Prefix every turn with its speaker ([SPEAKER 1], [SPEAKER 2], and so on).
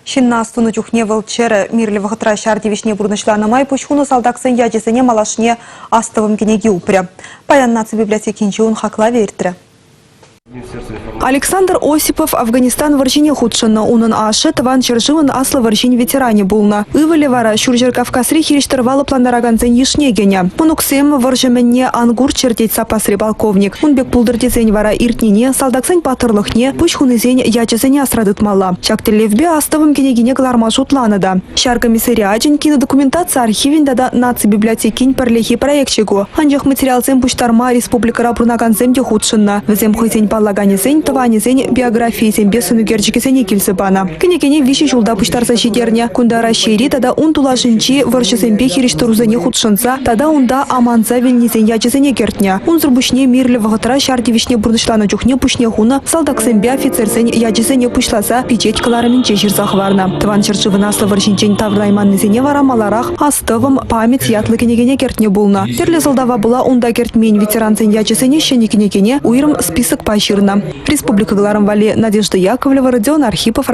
[SPEAKER 1] Ҫынна астунӑ чухне вӑл чӗрӗ, мирлӗ вӑхӑтра ҫар тивӗҫне пурнӑҫланӑ май пуҫ хунӑ салтаксен ячӗсене малашне астӑвӑм кӗнеки упрӗ. Паян наци библиотекинче ун хаклавӗ иртрӗ. Александр Осипов Афганистан вӑрҫине хутшӑннӑ. Унӑн ашшӗ Тӑван ҫӗршывӑн Аслӑ вӑрҫин ветеранӗ пулнӑ. Ывӑлӗ вара Ҫурҫӗр Кавказри хирӗҫтӑрӑва лӑплантаракансен йышне кӗнӗ. Мӑнуксем вӑрҫӑ мӗнне ан курччӑр, тет саппасри полковник. Ун пек пултӑр тесен вара иртнине, салтаксен паттӑрлӑхне, пуҫ хунисен ячӗсене асра тытмалла. Ҫак тӗллевпе астӑвӑм кӗнекине кӑларма шутланӑ та. Ҫар комиссариачӗн, кинодокументаци архивӗн тата наци библиотекин пӗрлехи проекчӗ ку. Анчах материалсем пуҫтарма республикӑра пурӑнакансем те хутшӑннӑ. Вӗсем хӑйсен паллаканӗсен, тӑванӗсен биографийӗсемпе сӑнӳкерчӗкӗсене килсе панӑ. Кӗнекене виҫӗ ҫулта пуҫтарса ҫитернӗ. Кунта Раҫҫейри тата ун тулашӗнчи вӑрҫӑсемпе хирӗҫтӑрусене хутшӑнса тата унта аманса вилнисен ячӗсене кӗртнӗ. Унсӑр пуҫне мирлӗ вӑхӑтра ҫар тивӗҫне пурнӑҫланӑ чухне пуҫне хунӑ салтаксемпе офицерсен ячӗсене пуҫласа пичет кӑларӑмӗнче ҫырса хӑварнӑ. Тӑван ҫӗршывӑн Аслӑ вӑрҫинчен таврӑнайманнисене вара маларах «Астӑвӑм, память» ятлӑ кӗнекене кӗртнӗ пулнӑ. Тӗрлӗ сӑлтава пула унта кӗртмен ветерансен ячӗсене ҫӗнӗ кӗнекене уйрӑм списокпа ҫырнӑ. Республика кӑларӑм валли Надежда Яковлева, Родион Архипов.